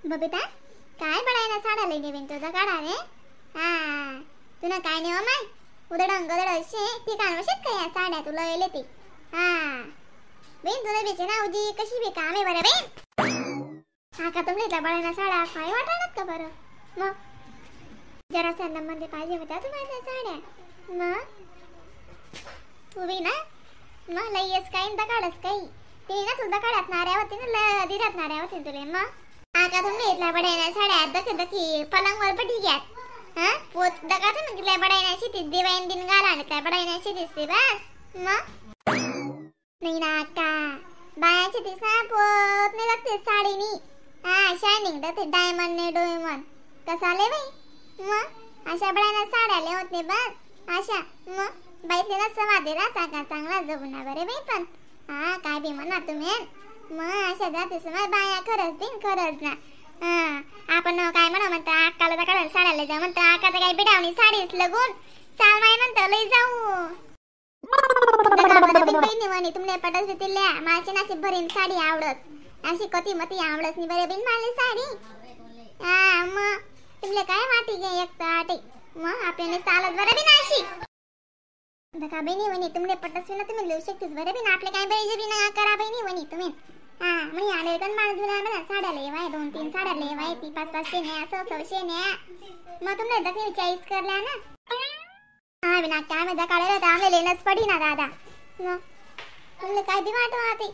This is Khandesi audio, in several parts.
Babita काय बडायना साड्या लई बिन तुझा काढा रे. हा तुला काय नाही हो माय उदडंग गदड शे ठिकाण वशेत काय साड्या तुला येले ती. हा बेन तुला बेचे ना उजी कशी बी काम आहे बरं बेन. हा का तुमले बडायना साड्या काय वाटणार का बरं? मग जरा मध्ये पाहिजे होत्या तुम्हाला साड्या. मग तू बी ना मग लईच काही दकाडच काही ते ना तुला दकाडात नाऱ्या होती ना दिरात नाऱ्या होती तुले. मग आका तुम्ही इथल्या बडायना साड्या दखी दखी पलंगवर पटी घ्यात. हा पोत दकात ना कितल्या बडायना शेतीत दिवाईन दिन गाला आणि काय बडायना शेतीत ते बस. मग नाही ना अक्का बायाची तीस ना पोत नाही लागते साडीनी. हा शायनिंग ते डायमंड ने डोयमंड कसा आले बाई. मग अशा बडायना साड्या ले होत नाही बस अशा. मग बाईतले ना सवा दे चांगला चांगला जगूना बरे बाई. पण हा काय बी म्हणा तुम्ही. मग अशा जाते समज बाया खरंच दिन खरंच ना. हा आपण काय म्हणा म्हणता अक्काला तर काढायला साड्याला जा म्हणता अक्का तर काही बिडावणी साडीच लगून चाल माय म्हणतं लई जाऊ बहिणी म्हणे तुमने पटस दिल्या माझी नाशी भरीन साडी आवडत अशी कती मती आवडत नाही बरे बिन माले साडी. हा मग तुमले काय वाटी गे एक तर आटे मग आपल्याला चालत बरं बिन अशी धका बहिणी म्हणे तुमने पटस ना तुम्ही लिहू शकतेस बरं बिन आपले काय पाहिजे बिन करा बहिणी म्हणे तुम्ही. हा म्हणे आले पण माणूस जुना मला साड्या लेवाय 2-3 साड्या लेवाय ती 5-5 न्या 100-100 न्या. मग तुमने दखी चाळीस करल्या ना. हा बिना काय मध्ये काढायला होता आम्ही लेणंच पडी ना दादा. मग तुमले काय बी वाटो आते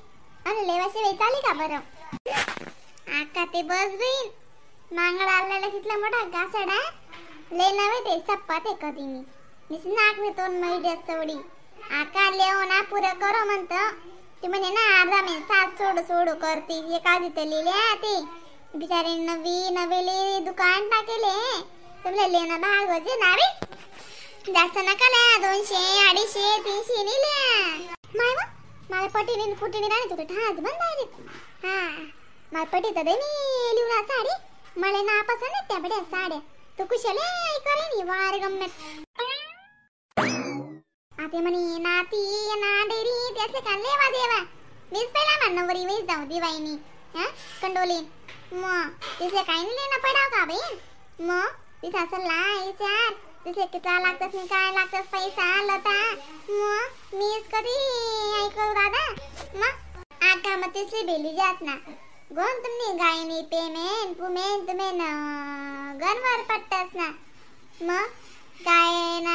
आणि लेवाशी वेळ चाली का बरं? आका ते बस बिन मांगड आलेला तिथला मोठा घासाडा ले नव्हे ते सप्पा ते कधी मी निस नाक मी तोंड मैड्या चवडी आका लेव ना पुरं करो म्हणतं ते म्हणे ना अर्धा मी सात सोडू सोडू करते एका तिथे लिहिल्या ते बिचारे नवी नवेली दुकान टाकेले तुमले लेणं भाग वजे ना रे जास्त नका लिया 200 250 300 नाही लिया. माय मग मला पटीने फुटीने राहणे तुझं ठास बंद आहे. हा मला पटी तर दे मी लिहून साडी मला ना पसंत आहेत त्या बड्या साड्या तू कुशल करे वार गम्मत. आता म्हणे नाती ना डेरी त्याचे का लेवा देवा मीच पहिला मा नवरी वीज जाऊ दिवाईनी. हा कंडोली मग तिथे काही नाही लेणं पडाव का बाई? मग तिथे असं लाय तिथे किती लागतस नाही काय लागतस पैसा लता. मग मीच कधी ऐकू दादा. मग आका मग तिसरी बेली जात ना गोन तुम्ही गायनी पेमेंट पुमेन तुम्ही न गणवर पट्टस ना. मग काय ना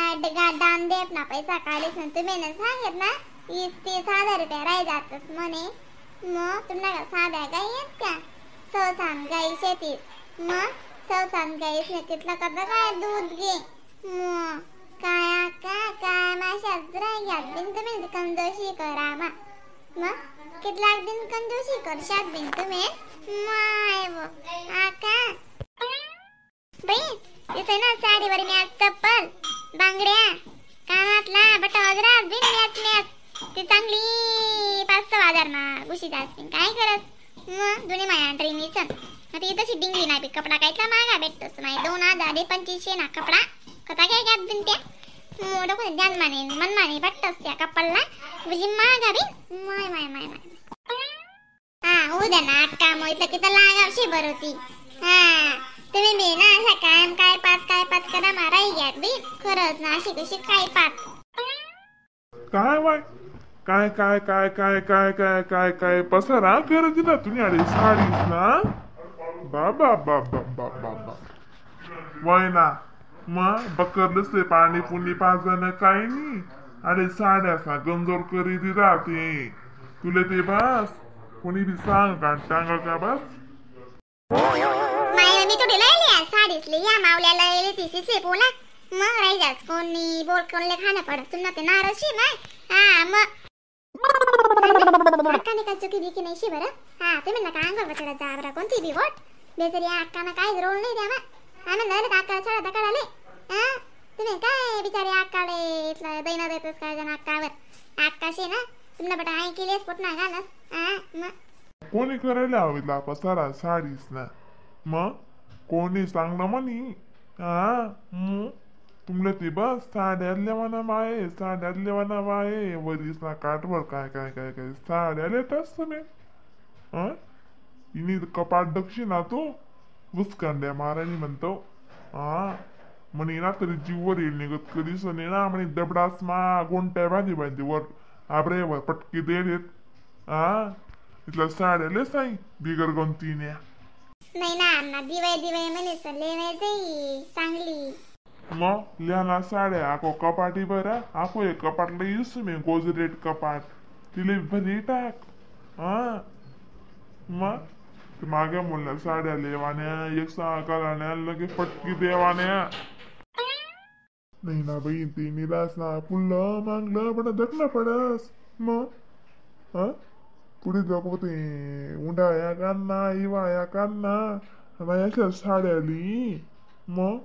दान देत ना पैसा काढीस ना तुम्ही ना सांगत ना 30-30 हजार रुपये राही जातस म्हणे. मग तुम्हाला साध्या गाई आहेत का? 100 गाई शेतीस. मग 100 गाईस ने कितला कदा काय दूध घे. मग काय का काय माशाच राह्यात बिन तुम्ही कंजोशी करा. मग कितला दिन कंजोशी करशात बिन तुम्ही माय आका बाई. तिथे ना साडीवर मॅच चप्पल बांगड्या कानातला बटा वजरात बिन मॅच मॅच ती चांगली 5-6 हजार ना गुशी जास्तीन काय करत. मग जुनी माया ट्रेनीच मग ती तशी डिंगली नाही कपडा कायतला मागा भेटतोस माय 2000 2500 ना कपडा कथा काय घ्यात बिन त्या मोठं कोणी ध्यान माने मन माने भेटतोस त्या कपडला तुझी मागा बिन माय माय माय माय. हा उद्या ना अक्का मग इथं किती लागावशी बरं होती. हा तुम्ही मी ना अशा कायम काय पाच करा माराई घ्यात बी खरंच ना अशी कशी काय पाच काय वाय काय काय काय काय काय काय काय काय पसारा करत ना तुम्ही अरे साडीस ना बाबा बाबा बाबा बा वय ना. मग बकरलंच पाणी पुणी पाजणं काय नाही अरे साड्या सा गंजोर करी दी राहते तुला ते बस कोणी बी सांग का टांग का बस. माय मी थोडी लयली साडीसली या मावल्याला लयली तिसीसली बोला मग राही जास कोणी बोल कोणले खाणं पडत तुमना ते नारशी माय. हा मग अक्काने काय चुकी बिकी नाही शी बरं. हा तुम्ही नका अंगावर चढत जा बरं कोणती बी वोट बेचारी अक्कानं काय रोल नाही द्या मग आम्ही नाही अक्का चढत काढाले. हा तुम्ही काय बिचारी अक्काले इथलं दैना देतच काय जण अक्कावर अक्काशी ना तुमना बटा आई केलीस पोट ना घालस. हा मग कोणी करायला हवी पसारा साडीस ना मग कोणी सांगणं म्हणी. हा मग तुमले ते बस साड्या लेवाना माये साड्या लेवाना माये वरीस ना काठवर काय काय काय काय साड्या लेतच तुम्ही. हं इनी कपाट दक्षिणा तू उचकांड्या माराणी म्हणतो. हा म्हणे ना तरी जीव वर येईल निघत कधीच नाही ना म्हणे दबडास मा गोंट्या बांधी बांधी वर आबरे वर पटकी दे देत. हा इथल्या साड्या लय साई बिगर गंतीन्या. नाही ना अण्णा दिवाळी दिवाळी म्हणे लेवायची चांगली. मग लिहाना साड्या आको कपाटी बरं आको एक कपाटला येऊस मी गोजरेट कपाट तिले भरी टाक. हा मग मागे मुलं साड्या लेवाण्या एक कराण्या लगे पटकी देवाण्या. नाही ना बाई ते निरास ना पुल्लं मागलं पण दखना पडस. मग हा पुढे दाखवते उंडाया कान्ना इवाया कान्ना आणि अशा साड्या ली. मग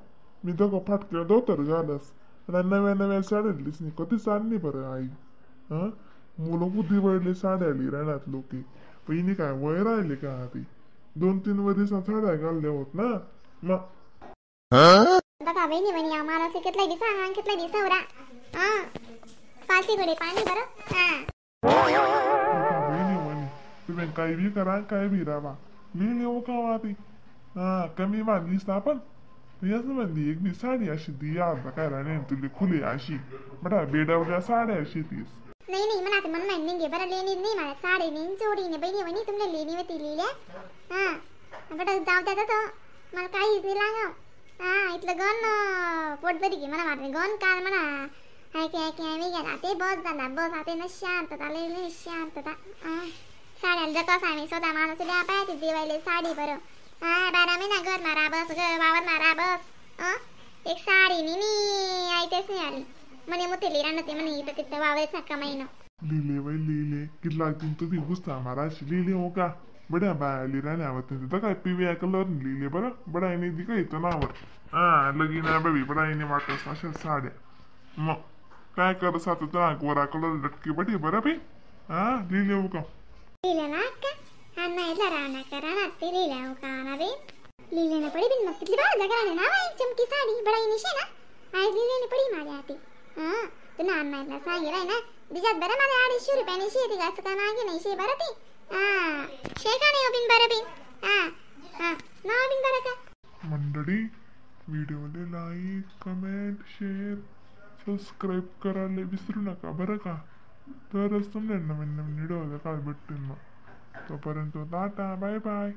मी दगो फाटक्या धोतर घालस आणि नव्या नव्या साड्या लिस नाही कधी चालली बरं आई. हा मुलं बुद्धी वळली साड्या ली रानात लोके पहिली काय वय राहिले का ती 2-3 वरीस साड्या घालल्या होत ना. मग बघा बहिणी म्हणे आम्हाला कितला दिसा हा कितला दिसा हा पालती कडे पाणी बरं. हा बहिणी म्हणे तुम्ही काही बी करा काय बी राहा लिहिले हो का ती. हा कमी मानलीस ना आपण याच म्हणली एक बी साडी अशी दी आता काय राहणे तुली खुली अशी बटा बेडावल्या साड्या अशी तीस. नाही नाही म्हणा मन माहिती नाही बरं लेणी नाही मला साडी नाही जोडी नाही बहिणी म्हणे तुमच्या लेणी होती लिहिल्या. हा बटा जाऊ द्या तर मला काहीच नाही लागाव. हा इथलं गण पोटभरी घे म्हणा मारणे गण काल म्हणा हाय काय काय मी गेला ते बस झाला बस आते ना शांतता लय शांतता. साड्याला जकस आम्ही स्वतः माणूस द्या पाहिजे दिवाळीला साडी बरं. हा 12 महिना घर मारा बस ग वावर मारा बस. एक साडी नाही नी आयतेच नाही आली म्हणे मुतेली राहते म्हणे इथं तिथं वावरेच नका महिना. लिहिले बाई लिहिले किती लागतील तुझी गुस्सा माराशी लिहिले हो का बड्या बाया लिहिल्या तिथं काय पिवळ्या कलर लिहिले बरं बडाईने दी काय येतं नावर. हा लगीन आहे बाबी बडाईने वाटस अशा साड्या. मग काय करस आता तुला गोरा कलर लटकी बटी बरं बाई. हा लिहिले हो का लिहिले ना अक्का हा नाही राणा करा ते लिहिल्या हो का ना बे लिहिले ना पडी बिन मग कितली बार जगराने ना बाई चमकी साडी बडाईने शे ना आई लिहिले पडी माझ्या हाती. हा तू ना अण्णाला सांगेल आहे ना दिजात बरं माझ्या 250 रुपयाने शे ती असं काय मागे नाही शे बरं ती. हा शे का नाही बिन बरं बिन. हा हा ना बिन बरं का. मंडळी व्हिडिओला like comment share subscribe करायला विसरू नका बरं का. तरच तुमच्या नवीन नवीन व्हिडिओ काय भेटतील मग. तोपर्यंत tata bye bye.